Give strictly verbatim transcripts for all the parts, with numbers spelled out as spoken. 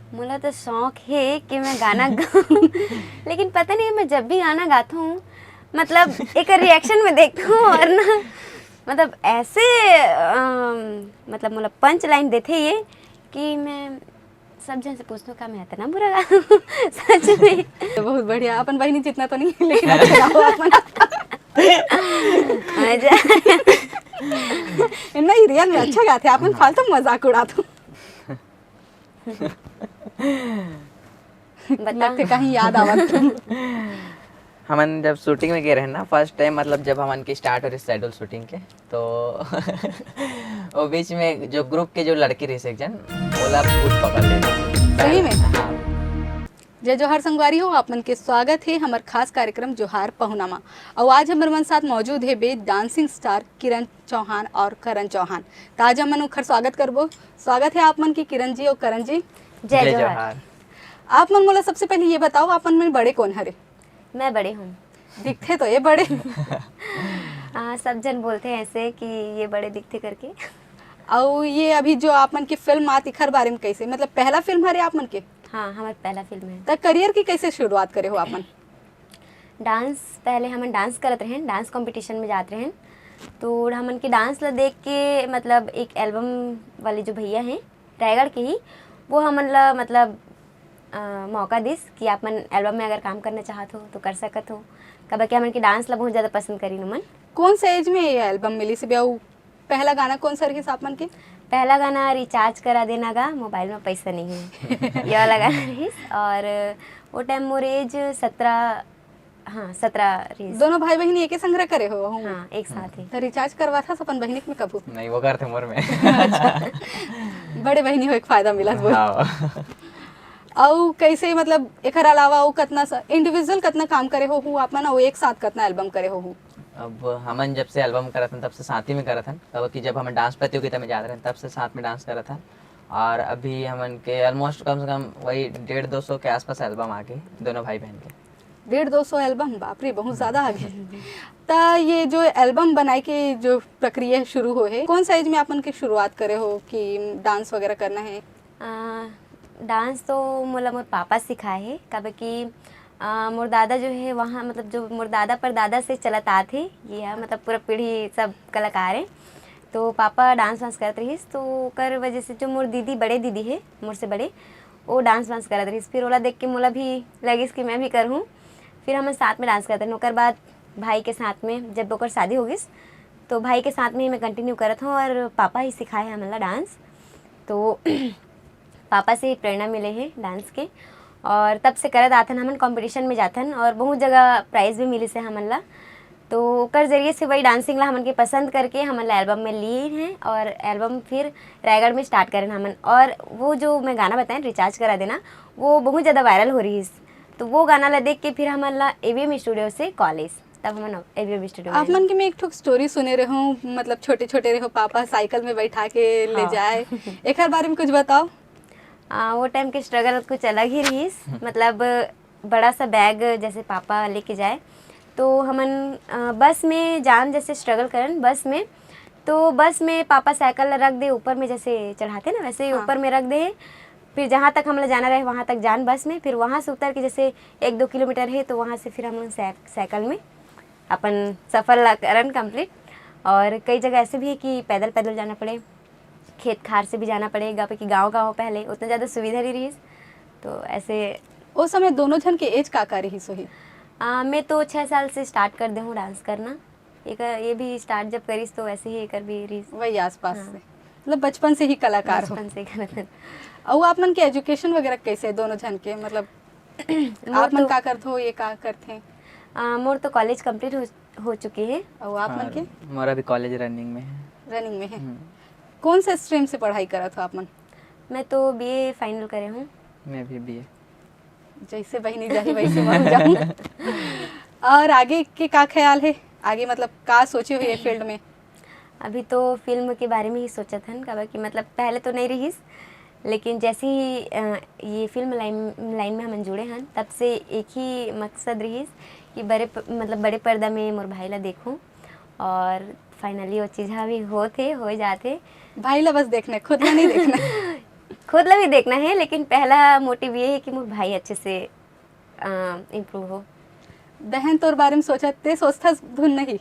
मोला तो शौक हे कि मैं गाना गाऊं, लेकिन पता नहीं, मैं जब भी गाना गाता हूँ, मतलब, एक रिएक्शन में देखता हूँ और ना, मतलब, ऐसे अम, मतलब, मोला पंच लाइन देथे ये कि मैं सब जन से पूछता हूँ, का मैं इतना बुरा गाता हूँ? सच में। तो बहुत बढ़िया, अपन बहिनी जितना तो नहीं, लेकिन अच्छा गाओ अपन। मजा। नहीं, रियल में अच्छा गाते हैं, अपन फालतू मजाक उड़ाते हो। बता। लगते कहीं याद आवत तुम। हमन जब शूटिंग में गए रहे ना फर्स्ट टाइम, मतलब जब हमन के स्टार्ट हो रही शेड्यूल शूटिंग के, तो वो बीच में जो ग्रुप के जो लड़की रही एक जन, ओला भूत पकड़ ले। सही में? हाँ। जय जोहार संगवारी हो, आप मन के स्वागत है हमर खास कार्यक्रम जोहार पहुनामा। और आज हमर मन साथ मौजूद है बे डांसिंग स्टार किरण चौहान और करण चौहान। तो आज हमन ओखर स्वागत करबो। स्वागत है आप मन के किरण जी और करण जी। जय जोहार। आप मन मोला सबसे पहले ये बताओ, आप मन में बड़े कौन हरे? मैं बड़े हूँ। दिखते तो ये बड़े। हाँ, सब जन बोलते हैं ऐसे कि ये बड़े दिखते करके। और ये अभी जो आप मन की फिल्म आत इखर बारे में कैसे, मतलब पहला फिल्म हरे आप मन के? हाँ, हमारा पहला फिल्म है। त करियर की कैसे शुरुआत करे हो आप मन? डांस, पहले हमन डांस करत रहेन, डांस कंपटीशन में जात रहेन, तो हमन के डांस ला देख के, मतलब, एक एल्बम वाले जो भैया हैं रायगढ़ के ही, वो हमन ला, मतलब, अ, मौका दिस कि आप मन एल्बम में अगर काम करना चाहत हो तो कर सकत हो। काबर कि हमन के डांस ला बहुत ज़्यादा पसंद करिन उमन। कौन सा एज में ये एल्बम मिली से ब्याऊ? पहला गाना कौन सा रहिस आप मन के? पहला गाना रिचार्ज करा देना गा, मोबाइल में पैसा नहीं है, ये वाला गाना रहिस। और वो टाइम मोर एज सत्रह, हाँ, सत्रह रहिस। दोनों भाई बहनी एके संग करे हो? हाँ, एक साथ ही। तो रिचार्ज करवा था अपन बहनी में कभू? नहीं, वो करते मोर में। बड़े बहनी हो, एक फायदा मिला बोल। हाँ। अउ कैसे, मतलब एकर अलावा अउ कतना इंडिविजुअल कतना काम करे हो हु आप मन, अउ एक साथ कतना एल्बम करे हो हु? अब हमन जब से एल्बम करत हन तब से साथ ही में करत हन, तब कि जब हमन डांस प्रतियोगिता में जात रहन तब से साथ में डांस करत हन। और अभी हमन के ऑलमोस्ट कम से कम वही डेढ़ दो सौ के आसपास एल्बम आ गए दोनों भाई बहन के। डेढ़ दो सौ एल्बम, बाप रे, बहुत ज्यादा आ गए। त ये जो एल्बम बनाए के जो प्रक्रिया शुरू हो है, कौन सा एज में आप मन के शुरुआत करे हो कि डांस वगैरह करना है? आ, डांस तो मोला मोर पापा सिखाए हे, काबर कि आ, मोर दादा जो है वहाँ, मतलब जो मोर दादा पर दादा से चलत आत हे, ये है, मतलब पूरा पीढ़ी सब कलाकार है। तो पापा डांस वांस करत रहिस, तो ओकर वजह से जो मोर दीदी, बड़े दीदी है मोर से बड़े, वो डांस वांस करत रहिस। फिर ओला देख के मोला भी लगिस कि मैं भी करहूँ। फिर हमन साथ में डांस करत रहिन। ओकर बाद भाई के साथ में जब ओकर शादी हो गिस, तो भाई के साथ में ही मैं कंटिन्यू करत हूँ और पापा ही सिखाए हैं हमन ला डांस। तो पापा से ही प्रेरणा मिले हे डांस के, और तब से करत आथन। हमन कंपटीशन में जाथन और बहुत जगह प्राइज भी मिलिस हे हमन ला। तो ओकर जरिए से वही डांसिंग ला हमन के पसंद करके हमन ला एल्बम में लिए हैं और एल्बम फिर रायगढ़ में स्टार्ट करेन हमन। और वो जो मैं गाना बताएं, रिचार्ज करा देना, वो बहुत ज़्यादा वायरल हो रहिस। तो वो गाना ला देख के फिर हमन ला एवीएम स्टूडियो से कॉल आइस, तब हमन एवीएम स्टूडियो में आप मन के मैं एक ठो स्टोरी सुने रहे हूँ, मतलब छोटे छोटे रहे हो, पापा साइकिल में बैठा के ले हाँ। जाए, एकर बारे में कुछ बताओ। आ, वो टाइम के स्ट्रगल कुछ अलग ही रहिस। मतलब बड़ा सा बैग जैसे पापा लेके जाए, तो हमन आ, बस में जान जैसे स्ट्रगल करन बस में। तो बस में पापा साइकिल ला रख दे ऊपर में, जैसे चढ़ाते ना वैसे ही हाँ। ऊपर में रख दे। फिर जहाँ तक हमला जाना रहे वहाँ तक जान बस में, फिर वहाँ से उतर के जैसे एक दो किलोमीटर है तो वहाँ से फिर हम लोग साइ- साइकिल में अपन सफ़र ला करन कंप्लीट। और कई जगह ऐसे भी है कि पैदल पैदल जाना पड़े, खेत खार से भी जाना पड़े, काबर कि गाँव गाँव पहले उतना ज़्यादा सुविधा नहीं रहिस। तो ऐसे ओ समय दोनों झन के एज का का रहिस होही? आ, मैं तो छः साल से स्टार्ट कर दे हूँ डांस करना। एक ये भी स्टार्ट जब करिस तो वैसे ही एकर भी रहिस। वही आसपास हाँ। से, मतलब बचपन से ही कलाकार हो। बचपन से करत हन। अउ आप मन के एजुकेशन वगैरह कैसे है दोनों झन के, मतलब मोर आप मन तो- का करत हो, ये का करथे? आ, मोर तो कॉलेज कंप्लीट हो, हो चुकी है। अउ आप मन के? मोर अभी कॉलेज रनिंग में है। रनिंग में है। हम्म। कौन से स्ट्रीम से पढ़ाई करत हो आप मन? मैं तो बीए फाइनल करे हूँ। मैं भी बीए। जैसे बहिनी जाही वैसे मैं जाऊँ। और आगे के का ख्याल है, आगे मतलब का सोचे हो ये फील्ड में? अभी तो फिल्म के बारे में ही सोचत हन, काबर कि मतलब पहले तो नहीं रहिस, लेकिन जैसे ही अ, ये फिल्म लाइन लाइन में हमन जुड़े हन, तब से एक ही मकसद रहिस कि बड़े प, मतलब बड़े पर्दा में मोर भाई ला देखूं। और फाइनली वो चीज़ अभी होत हे, हो जात हे। भाई ला बस देखना है, खुद ला नहीं देखना है। खुद ला भी देखना है, लेकिन पहला मोटिव ये है कि मोर भाई अच्छे से इम्प्रूव हो। बहन तोर बारे में सोचत ते सोचथस धुन नहीं?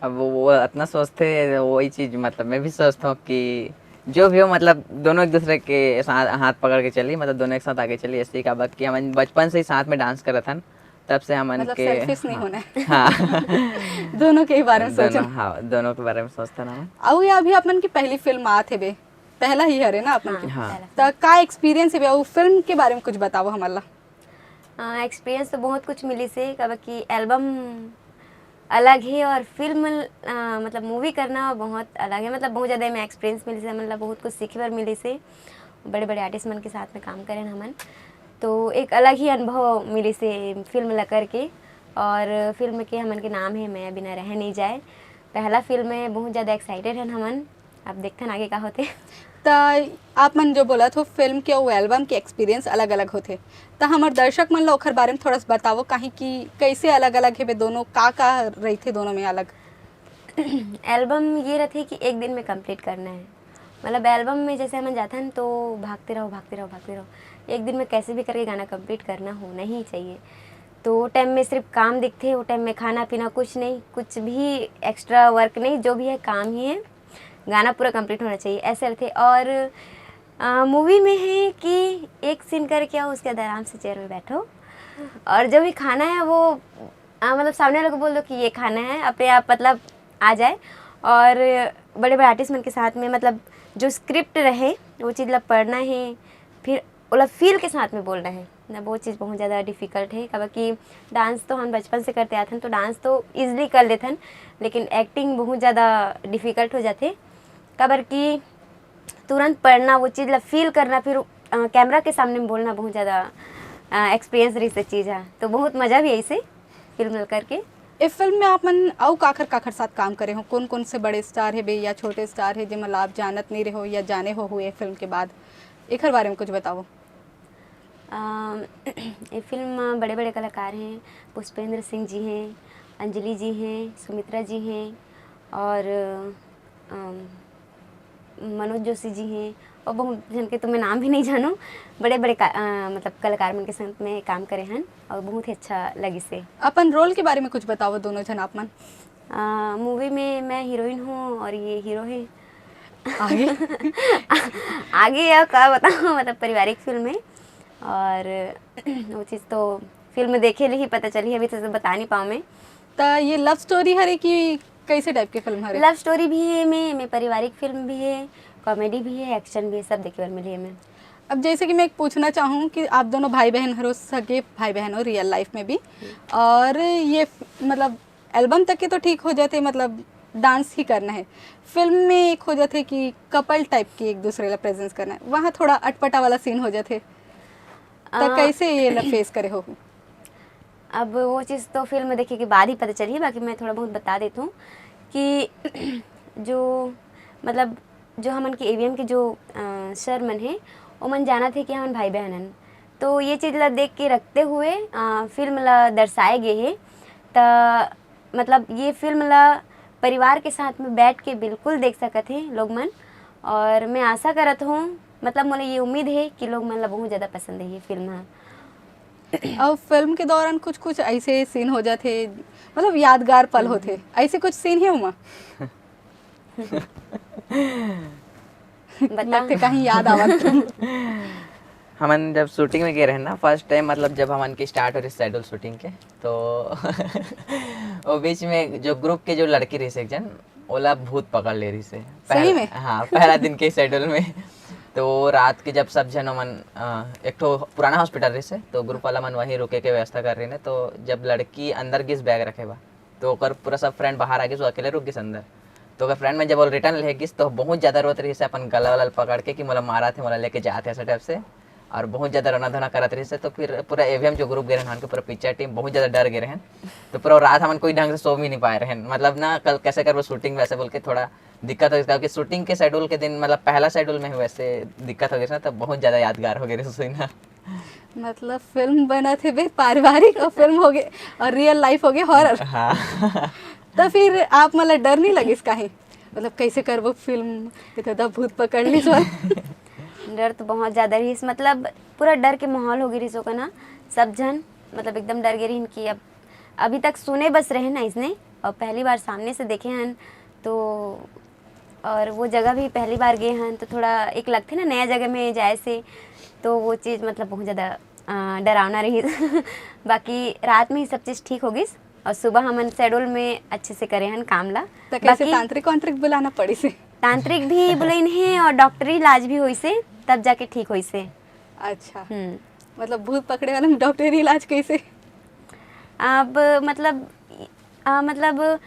अब वो, वो इतना सोचते, वही चीज मतलब मैं भी सोचता हूँ कि जो भी हो, मतलब दोनों एक दूसरे के साथ हाथ पकड़ के चली, मतलब दोनों एक साथ आगे चली। ऐसे ही काबर कि हम बचपन से ही साथ में डांस करत हन, तब से हमन मतलब के सेल्फिश नहीं हाँ, होना है। हाँ दोनों के ही बारे में दोनों, सोचना। हाँ, दोनों के बारे में सोचता ना मैं। अउ ये अभी अपन की पहली फिल्म आत हे बे, पहला ही हरे ना अपन की। हाँ। त का एक्सपीरियंस हे बे? अउ फिल्म के बारे में कुछ बताओ हमन ला। एक्सपीरियंस तो बहुत कुछ मिलिस हे, काबर कि एल्बम अलग है और फिल्म अ, मतलब मूवी करना बहुत अलग है। मतलब बहुत ज़्यादा एमे एक्सपीरियंस मिलिस हे, मतलब बहुत कुछ सीखे बर मिलिस हे। बड़े बड़े आर्टिस्ट मन के साथ में काम करेन हमन, तो एक अलग ही अनुभव मिलिस हे फिल्म ला करके। और फिल्म के हमन के नाम है मैं बिना रह नहीं जाए। पहला फिल्म है, बहुत ज़्यादा एक्साइटेड हन हमन। अब देखथन आगे का होथे। त आप मन जो बोलत हो फिल्म के अउ एल्बम के एक्सपीरियंस अलग अलग होथे, त हमर दर्शक मन ला ओखर बारे में थोड़ा सा बताओ, काहे कि कैसे अलग अलग हे बे दोनों, का का रहिथे दोनों में अलग? एल्बम ये रहते कि एक दिन में कंप्लीट करना है। मतलब एल्बम में जैसे हमन जाथन तो भागते रहो, भागते रहो, भागते रहो। एक दिन में कैसे भी करके गाना कंप्लीट करना होना ही चाहिए। तो वो टाइम में सिर्फ काम दिखते, वो टाइम में खाना पीना कुछ नहीं, कुछ भी एक्स्ट्रा वर्क नहीं, जो भी है काम ही है, गाना पूरा कंप्लीट होना चाहिए, ऐसे रहते। और मूवी में है कि एक सीन करके आओ, उसके बाद आराम से चेयर में बैठो और जो भी खाना है वो आ, मतलब सामने वाले को बोल दो कि ये खाना है, अपने आप मतलब आ जाए। और बड़े बड़े आर्टिस्ट मन के साथ में मतलब जो स्क्रिप्ट रहे वो चीज़ ला पढ़ना है, फिर ओला फील के साथ में बोलना है ना, वो चीज़ बहुत ज़्यादा डिफिकल्ट है। काबर कि डांस तो हम बचपन से करते आथन तो डांस तो ईजिली कर लेथन, लेकिन एक्टिंग बहुत ज़्यादा डिफिकल्ट हो जाते। काबर कि तुरंत पढ़ना, वो चीज़ ला फील करना, फिर कैमरा के सामने में बोलना बहुत ज़्यादा एक्सपीरियंस रही से चीज़ है। तो बहुत मज़ा भी आई से फिल्म ला करके। ए फिल्म में आप मन अउ काखर काखर साथ काम करे हो? कौन कौन से बड़े स्टार हे बे या छोटे स्टार हे जेमन ला आप जानत नहीं रहो या जाने हो हुए फिल्म के बाद? एखर बारे में कुछ बताओ। अम, ये फिल्म में बड़े बड़े कलाकार हैं। पुष्पेंद्र सिंह जी हैं, अंजलि जी हैं, सुमित्रा जी हैं और अम, मनोज जोशी जी हैं और बहुत जन के तो मैं नाम भी नहीं जानूँ। बड़े बड़े का, अ, मतलब कलाकार मन के संग में काम करे हन और बहुत ही अच्छा लगिस हे। अपन रोल के बारे में कुछ बताओ दोनों जन आप मन। मूवी में मैं हीरोइन हूँ और ये हीरो है। आगे आगे या का बताऊँ, मतलब पारिवारिक फिल्म है और वो चीज़ तो फिल्म देखे ले ही पता चली, अभी तो बता नहीं पाऊँ मैं। त ये लव स्टोरी हरे कि कैसे टाइप के फिल्म हरे? लव स्टोरी भी है एमे, एमे पारिवारिक फिल्म भी है, कॉमेडी भी है, एक्शन भी है, सब देखे बर मिली एमे। अब जैसे कि मैं एक पूछना चाहूँ कि आप दोनों भाई बहन हरो, सगे भाई बहन हो रियल लाइफ में भी, और ये फ- मतलब एल्बम तक के तो ठीक हो जाते, मतलब डांस ही करना है, फिल्म में एक हो जाते कि कपल टाइप की एक दूसरे ला प्रेजेंस करना है, वहाँ थोड़ा अटपटा वाला सीन हो जाते। त आ, कैसे ये ला फेस करे हो? अब वो चीज़ तो फिल्म देखे के बाद ही पता चली, बाकी मैं थोड़ा बहुत बता देती हूँ कि जो मतलब जो हमन के एवीएम के जो अ, सर मन हैं, ओमन जानत हे कि हमन भाई बहन हन। तो ये चीज़ ला देख के रखते हुए अ, फिल्म ला दर्शाए गए हे। त मतलब ये फिल्म ला परिवार के साथ में बैठ के बिल्कुल देख सकत हे लोग मन। और मैं आशा करत हूँ, मतलब मोला ये उम्मीद है कि लोग मन ला बहुत ज़्यादा पसंद है ये फिल्म हा। और फिल्म के दौरान कुछ कुछ ऐसे सीन हो जाते, मतलब यादगार पल होते, ऐसे कुछ सीन है उमा? बता। लगते कहीं याद आवत। हमन जब शूटिंग में गए रहे ना फर्स्ट टाइम, मतलब जब हमन के स्टार्ट हो रही शेड्यूल शूटिंग के, तो वो बीच में जो ग्रुप के जो लड़की रही एक जन, ओला भूत पकड़ ले रही से। सही में? हाँ, पहला दिन के शेड्यूल में। तो रात के जब सब जन मन अ, एक ठो पुराना हॉस्पिटल रही से, तो ग्रुप वाला मन वहीं रुके के व्यवस्था कर रही ने। तो जब लड़की अंदर गिस बैग रखे बा, तो ओकर पूरा सब फ्रेंड बाहर आ गिस, वो अकेले रुक गिस अंदर। तो ओकर फ्रेंड में जब वो रिटर्न ले गिस, तो बहुत ज्यादा रोत रही से अपन गला वाला पकड़ के कि मोला मारा थे, मोला लेके जाते, ऐसा टाइप से। और बहुत ज्यादा रोना धोना करत रही से। तो फिर पूरा एवीएम जो ग्रुप गए रहन के पूरा पिक्चर टीम बहुत ज्यादा डर गए रहन। तो पूरा रात हमन कोई ढंग से सो भी नहीं पाए रहन, मतलब ना कल कैसे करबो शूटिंग वैसे बोल के थोड़ा दिक्कत हो गई, क्योंकि शूटिंग के शेड्यूल के दिन, मतलब पहला शेड्यूल में ही वैसे दिक्कत हो गई ना, तो बहुत ज्यादा यादगार हो गई रही ना। मतलब फिल्म बना थे बे पारिवारिक और फिल्म हो गए और रियल लाइफ हो गए हॉरर। हाँ। तो फिर आप मतलब डर नहीं लगिस काहे, मतलब कैसे करबो फिल्म, इतना भूत पकड़ ली सो। डर तो बहुत ज्यादा रहिस, मतलब पूरा डर के माहौल हो गे रहिस ओकर ना। सब झन मतलब एकदम डर गे रहिन कि अब, अभी तक सुने बस रहे ना इसने, और पहली बार सामने से देखे हन तो, और वो जगह भी पहली बार गए हन तो थोड़ा एक लगथे ना नया जगह में जाए से, तो वो चीज़ मतलब बहुत ज़्यादा अ, डरावना रहिस। बाकी रात में ही सब चीज़ ठीक हो गिस और सुबह हमन शेड्यूल में अच्छे से करे हन काम ला। तो कैसे बाकी तांत्रिक वांत्रिक बुलाना पड़िस? तांत्रिक भी बुलाइन हे और डॉक्टरी इलाज भी होइस हे, तब जाके ठीक होइस हे। अच्छा। हम्म। मतलब भूत पकड़े वाला में डॉक्टरी इलाज कैसे? अब मतलब, आ, मतलब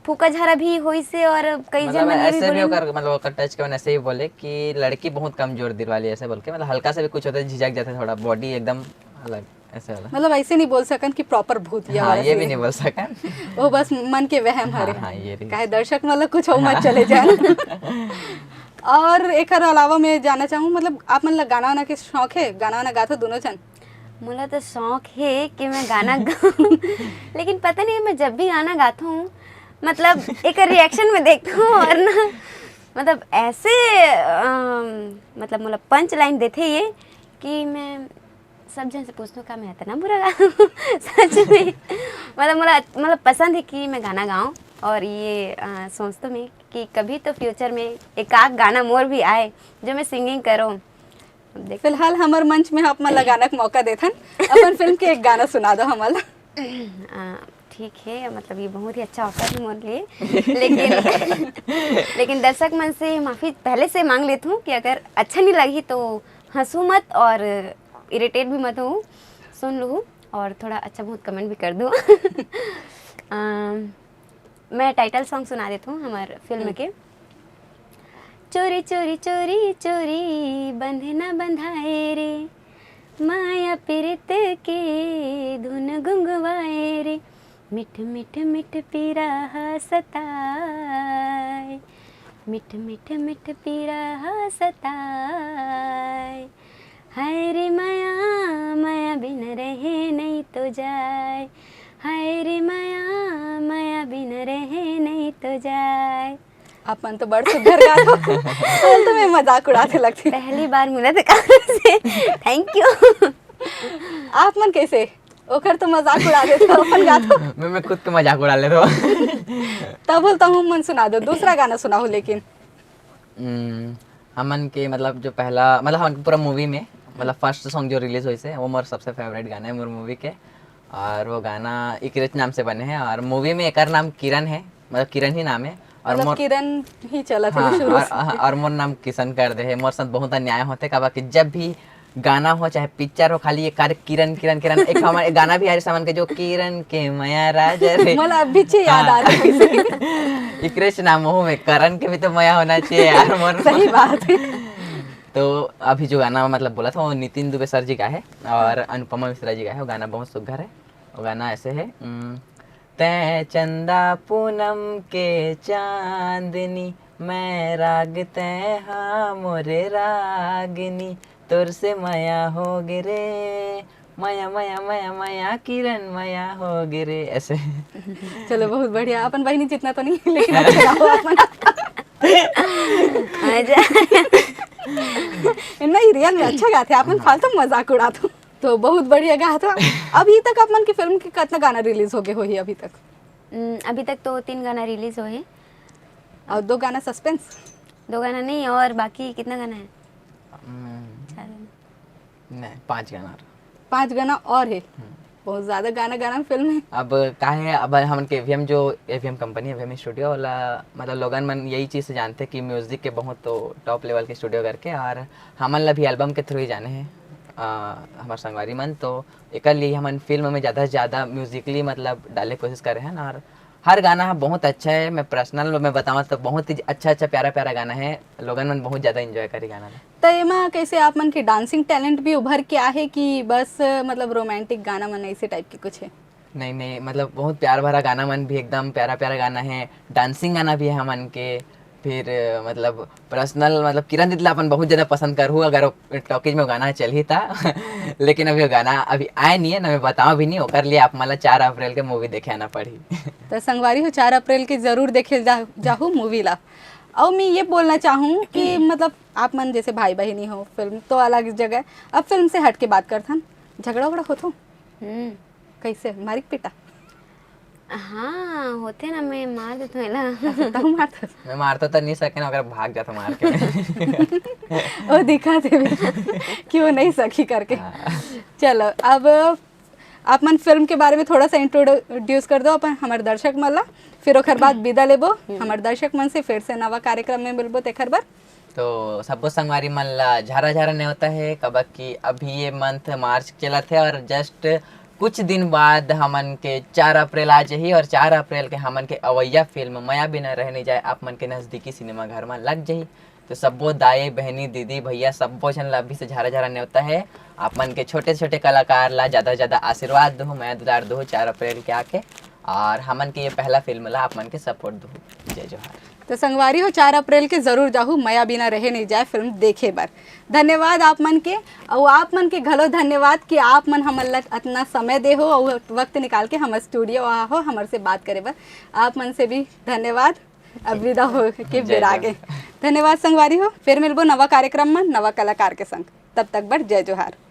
फूका झारा भी होइस हे और कई मतलब झन मन ये भी ऐसे भी बोले। ओकर, मतलब ओकर टच के मन ऐसे ही बोले कि लड़की बहुत कमजोर दिल वाली, ऐसे बोल के, मतलब हल्का से भी कुछ होता है, झिझक जाते थोड़ा, बॉडी एकदम अलग, ऐसे वाला। मतलब ऐसे नहीं बोल सकन कि प्रॉपर भूत या हाँ, वैसे ये भी ही। नहीं बोल सकन। वो बस मन के वहम हाँ, हरे। हाँ, ये रही। काहे दर्शक मतलब कुछ हो मत हाँ। चले जाए। और एकर अलावा मैं जानना चाहूँ, मतलब आप मन ला गाना वाना के शौक है, गाना वाना गाथो दोनों जन? मोला तो शौक हे कि मैं गाना गाऊं, लेकिन पता नहीं, मैं जब भी गाना गाता हूँ, मतलब एक रिएक्शन में देखता हूँ और ना, मतलब ऐसे अम, मतलब मोला पंच लाइन देथे ये कि मैं सब झन से पूछता हूँ, का मैं इतना बुरा गाता हूँ? सच में, मतलब मोला, मतलब पसंद है कि मैं गाना गाऊं। और ये अ, सोचता हूँ मैं कि कभी तो फ्यूचर में एक आध गाना मोर भी आए जो मैं सिंगिंग करूँ। अब देख फिलहाल हमर मंच में आप मन ला गाना के मौका देथन, अपन फिल्म के एक गाना सुना दो हमन ला। आ, ठीक है, मतलब ये बहुत ही अच्छा ऑफर है मोर लिए, लेकिन लेकिन दर्शक मन से माफ़ी पहले से मांग लेती हूँ कि अगर अच्छा नहीं लगी तो हंसू मत और इरिटेट भी मत हो, सुन लू और थोड़ा अच्छा बहुत कमेंट भी कर दू। आ, मैं टाइटल सॉन्ग सुना देती हूँ हमार फिल्म हम्म। के। चोरी चोरी चोरी चोरी बंधना बंधाए रे, माया पीरित के धुन गुंगवाए रे, मिठ मिठ मिठ पीरा हा सताए, मिठ मिठ मिठ पीरा हा सताए। हाय रे माया, माया बिन रहे नहीं तो जाए, हाय रे माया, माया बिन रहे नहीं तो जाए। आप मन तो बड़ सुघर गाथो। बोल तो मैं मजाक उड़ाथे लगथे। पहली बार मिला था कहाँ से? Thank you. आप मन कैसे? ओकर तो मजाक उड़ा देथे, अपन गाथो। मैं, मैं खुद के मजाक उड़ा लेता हूँ। तब बोलता हूँ मन सुना दो, दूसरा गाना सुनाओ लेकिन। हम्म, हमन के मतलब जो पहला, मतलब हमन के पूरा मूवी में मतलब फर्स्ट सॉन्ग जो रिलीज होइस हे, वो मोर सबसे फेवरेट गाना है मोर मूवी के। और वो गाना इकरेच नाम से बने है और मूवी में एकर नाम किरण है, मतलब किरण ही नाम है। और मतलब मोर किरण ही चलत हे हाँ, शुरू और, से। और मोर नाम किशन कर दे है। मोर साथ बहुत अन्याय होथे, काबर कि जब भी गाना हो चाहे पिक्चर हो, खाली ये कर किरण किरण किरण। एक हमारे गाना भी आ रही सामान के, जो किरण के मया राजा रे। मोला अभी से याद हाँ। आ रहा है। इकरेच नाम हो में करण के भी तो मया होना चाहिए यार, मोर। सही बात है। तो अभी जो गाना मतलब बोला था, वो नितिन दुबे सर जी का है और अनुपमा मिश्रा जी का है। वो गाना बहुत सुघर है। वो गाना ऐसे है, उम, तै चंदा पूनम के चांदनी, मैं राग तै हा मोरे रागनी, तोर से मया हो गे रे, मया मया मया मया किरण मया हो गे रे, ऐसे। चलो, बहुत बढ़िया। अपन बहिनी जितना तो नहीं, लेकिन अच्छा गाओ अपन। मजा। नहीं, रियल में अच्छा गाथे, अपन फालतू मजाक उड़ाथो। तो बहुत बढ़िया गाथा। अभी तक अपन की फिल्म के कितना गाना रिलीज हो गए होही अभी तक? हम्म, अभी तक तो तीन गाना रिलीज होहे। और दो गाना सस्पेंस? दो गाना नहीं, और बाकी कितना गाना है? हम्म, चार गाना। नहीं, पाँच गाना और। पाँच गाना और है। हम्म। बहुत ज्यादा गाना गाना फिल्म है। अब का है, अब हमन के एवीएम जो एवीएम कंपनी है, एवीएम स्टूडियो वाला, मतलब लोगन मन यही चीज़ से जानते कि म्यूजिक के बहुत तो टॉप लेवल के स्टूडियो करके, और हमन ला भी एल्बम के थ्रू ही जाने हैं, अ, हमार संगवारी मन। तो एकर लिए हमन फिल्म में ज़्यादा से ज़्यादा म्यूजिकली मतलब डाले कोशिश करे हैं, और हर गाना ह बहुत अच्छा है। मैं पर्सनल में बतावं तो बहुत ही अच्छा अच्छा प्यारा प्यारा गाना है, लोगन मन बहुत ज़्यादा एंजॉय करी गाना ला। तो एमा कैसे आप मन के डांसिंग टैलेंट भी उभर के आहे कि बस मतलब रोमांटिक गाना मन ऐसे टाइप के कुछ है? नहीं नहीं, मतलब बहुत प्यार भरा गाना मन भी, एकदम प्यारा प्यारा गाना है, डांसिंग गाना भी है हमन के। फिर मतलब पर्सनल मतलब किरण दीदी ला अपन बहुत ज़्यादा पसंद करहूँ अगर टॉकीज में गाना चलही ता। लेकिन अभी वो गाना अभी आए नहीं है ना, मैं बताऊँ भी नहीं, ओकर लिए आप मन ला चार अप्रैल के मूवी देखे आना पड़ही। तो संगवारी हो, चार अप्रैल के जरूर देखे जा, जाहू मूवी ला। अउ मैं ये बोलना चाहूँ कि मतलब आप मन जैसे भाई बहिनी हो, फिल्म तो अलग जगह, अब फिल्म से हट के बात करथन, झगड़ा उगड़ा होथो? हम्म। कैसे, मारिक पिटा? हाँ, होथे ना, मैं मार देथों एला। तहु मारथस? मैं मारता तो नहीं सके ना, अगर भाग जाता मार के। ओ दिखा दे कि वो नहीं सकी करके। चलो, अब आप मन फिल्म के बारे में थोड़ा सा इंट्रोड्यूस कर दो अपन हमर दर्शक मन ला, फिर ओखर बाद विदा लेबो हमर दर्शक मन से। फिर से नवा कार्यक्रम में मिलबो तेखर बर। तो सब्बो संगवारी मन ला झारा झारा नेवता है, कबक कि अभी ये मंथ मार्च चलत है और जस्ट कुछ दिन बाद हमन के चार अप्रैल आ जही और चार अप्रैल के हमन के अवैया फिल्म मया बिना रह नहीं जाए आप मन के नजदीकी सिनेमा घर में लग जही। तो सब्बो दाई बहनी दीदी भैया सब्बो झन ला अभी से झारा झारा नेवता है। आप मन के छोटे छोटे कलाकार ला ज्यादा से ज्यादा आशीर्वाद दो, मया दुलार दो चार अप्रैल के आके, और हमन के ये पहला फिल्म ला आप मन के सपोर्ट दो। जय जोहार। तो संगवारी हो, चार अप्रैल के जरूर जाहू मया बिना रहे नहीं जाए फिल्म देखे बर। धन्यवाद आप मन के, अउ आप मन के घलो धन्यवाद कि आप मन हमन ला अतना समय दे हो अउ वक्त निकाल के हमर स्टूडियो आ हो हमर से बात करे बर। आप मन से भी धन्यवाद। अब विदा हो के जय बेरा जोहार। गे। धन्यवाद संगवारी हो, फिर मिलबो नवा कार्यक्रम में नवा कलाकार के संग। तब तक बर जय जोहार।